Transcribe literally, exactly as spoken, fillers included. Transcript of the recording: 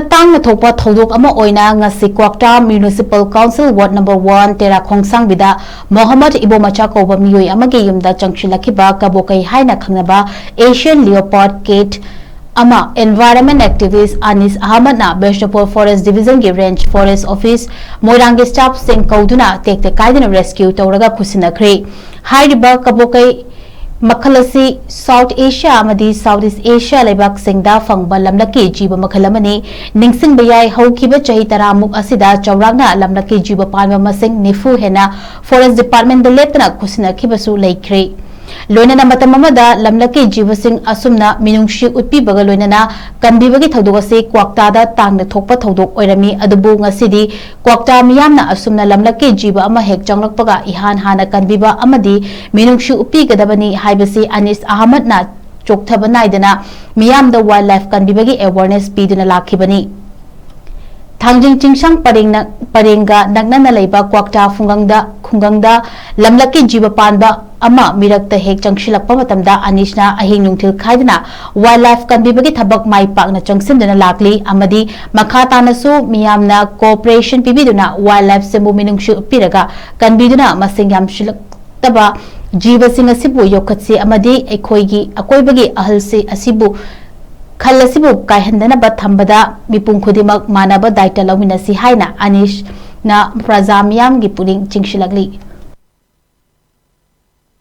ꯇꯥꯡꯅ ꯊꯣꯛꯄ ꯊꯧꯗꯣꯛ ꯑꯃ ꯑꯣꯏꯅ ꯉꯁꯤ ꯀ꯭ꯋꯥꯛꯇꯥ Municipal Council Ward Number One ꯇꯦꯔꯥ ꯈꯣꯡꯁꯥꯡꯕꯤꯗ ꯃꯣꯍꯝꯃꯗ ꯏꯕꯣꯃꯆꯥ ꯀꯧꯕ ꯃꯤꯑꯣꯏ ꯑꯃꯒꯤ ꯌꯨꯝꯗ ꯆꯪꯁꯤꯜꯂꯛꯈꯤꯕ ꯀꯕꯣꯀꯩ ꯍꯥꯏꯅ ꯈꯪꯅꯕ Asian Leopard Cat ꯑꯃ Environment Activist ꯑꯅꯤꯁ ꯑꯍꯃꯗꯅ Bishnupur Forest Division ꯒꯤ Range Forest Office ꯃꯣꯏꯔꯥꯡꯒꯤ staff ꯁꯤꯡ ꯀꯧꯗꯨꯅ ꯇꯦꯛꯇ ꯀꯥꯏꯗꯅ rescue ꯇꯧꯔꯒ ꯈꯨꯠꯁꯤꯟꯅꯈ꯭ꯔꯦ꯫ ꯍꯥꯏꯔꯤꯕ ꯀꯕꯣꯀꯩ ꯃꯈꯜ ꯑꯁꯤ South Asia ꯑꯃꯗꯤ South East Asia ꯂꯩꯕꯥꯛꯁꯤꯡꯗ ꯐꯪꯕ ꯂꯝꯂꯛꯀꯤ ꯖꯤꯕ ꯃꯈꯜ ꯑꯃꯅꯤ꯫ ꯅꯤꯡꯁꯤꯡꯕ ꯌꯥꯏ, ꯍꯧꯈꯤꯕ ꯆꯍꯤ ꯇꯔꯥꯃꯨꯛ ꯑꯁꯤꯗ ꯆꯥꯎꯔꯥꯛꯅ ꯂꯝꯂꯛꯀꯤ ꯖꯤꯕ ꯄꯥꯟꯕ ꯃꯁꯤꯡ ꯅꯤꯐꯨ ꯍꯦꯟꯅ Forest Department ꯗ ꯂꯦꯞꯇꯅ ꯈꯨꯠꯁꯤꯟꯅꯈꯤꯕꯁꯨ ꯂꯩꯈ꯭ꯔꯦ꯫ ꯂꯣꯏꯅꯅ ꯃꯇꯝ ꯑꯃꯗ ꯂꯝꯂꯛꯀꯤ ꯖꯤꯕꯁꯤꯡ ꯑꯁꯨꯝꯅ ꯃꯤꯅꯨꯡꯁꯤ ꯎꯠꯄꯤꯕꯒ ꯂꯣꯏꯅꯅ ꯀꯟꯕꯤꯕꯒꯤ ꯊꯧꯗꯣꯛ ꯑꯁꯤ ꯀ꯭ꯋꯥꯛꯇꯥꯗ ꯇꯥꯡꯅ ꯊꯣꯛꯄ ꯊꯧꯗꯣꯛ ꯑꯣꯏꯔꯝꯃꯤ, ꯑꯗꯨꯕꯨ ꯉꯁꯤꯗꯤ ꯀ꯭ꯋꯥꯛꯇꯥ ꯃꯤꯌꯥꯝꯅ ꯑꯁꯨꯝꯅ ꯂꯝꯂꯛꯀꯤ ꯖꯤꯕ ꯑꯃ ꯍꯦꯛ ꯆꯪꯂꯛꯄꯒ ꯏꯍꯥꯟ ꯍꯥꯟꯅ ꯀꯟꯕꯤꯕ ꯑꯃꯗꯤ ꯃꯤꯅꯨꯡꯁꯤ ꯎꯠꯄꯤꯒꯗꯕꯅꯤ ꯍꯥꯏꯕꯁꯤ ꯑꯅꯤꯁ ꯑꯍꯃꯗꯅ ꯆꯣꯛꯊꯕ ꯅꯥꯏꯗꯅ ꯃꯤꯌꯥꯝꯗ wildlife ꯀꯟꯕꯤꯕꯒꯤ awareness ꯄꯤꯗꯨꯅ ꯂꯥꯛꯈꯤꯕꯅꯤ꯫ ꯊꯥꯡꯖꯤꯡ ꯆꯤꯡꯁꯥꯡ ꯄꯔꯦꯡꯅ, ꯄꯔꯦꯡꯒ ꯅꯛꯅꯅ ꯂꯩꯕ ꯀ꯭ꯋꯥꯛꯇꯥ ꯐꯨꯡꯒꯪꯗ, ꯈꯨꯡꯒꯪꯗ ꯂꯝꯂꯛꯀꯤ ꯖꯤꯕ ꯄꯥꯟꯕ ꯑꯃ ꯃꯤꯔꯛꯇ ꯍꯦꯛ ꯆꯪꯁꯤꯜꯂꯛꯄ ꯃꯇꯝꯗ ꯑꯅꯤꯁꯅ ꯑꯍꯤꯡ ꯅꯨꯡꯊꯤꯜ ꯈꯥꯏꯗꯅ wildlife ꯀꯟꯕꯤꯕꯒꯤ ꯊꯕꯛ ꯃꯥꯏ ꯄꯥꯛꯅ ꯆꯪꯁꯤꯟꯗꯨꯅ ꯂꯥꯛꯂꯤ ꯑꯃꯗꯤ ꯃꯈꯥ ꯇꯥꯅꯁꯨ ꯃꯤꯌꯥꯝꯅ cooperation ꯄꯤꯕꯤꯗꯨꯅ wildlife ꯁꯤꯡꯕꯨ ꯃꯤꯅꯨꯡꯁꯤ ꯎꯠꯄꯤꯔꯒ ꯀꯟꯕꯤꯗꯨꯅ ꯃꯁꯤꯡ ꯌꯥꯝꯁꯤꯜꯂꯛꯇꯕ ꯖꯤꯕꯁꯤꯡ ꯑꯁꯤꯕꯨ ꯌꯣꯛꯈꯠꯁꯤ ꯑꯃꯗꯤ ꯑꯩꯈꯣꯏꯒꯤ ꯑꯀꯣꯏꯕꯒꯤ ꯑꯍꯜꯁꯤ ꯑꯁꯤꯕꯨ ꯈꯜ ꯑꯁꯤꯕꯨ ꯀꯥꯏꯍꯟꯗꯅꯕ ꯊꯝꯕꯗ ꯃꯤꯄꯨꯝ ꯈꯨꯗꯤꯡꯃꯛ ꯃꯥꯟꯅꯕ ꯗꯥꯏꯇ ꯂꯧꯃꯤꯟꯅꯁꯤ ꯍꯥꯏꯅ ꯑꯅꯤꯁꯅ ꯄ꯭ꯔꯖꯥ ꯃꯤꯌꯥꯝꯒꯤ ꯄꯨꯛꯅꯤꯡ ꯆꯤꯡꯁꯤꯜꯂꯛꯂꯤ꯫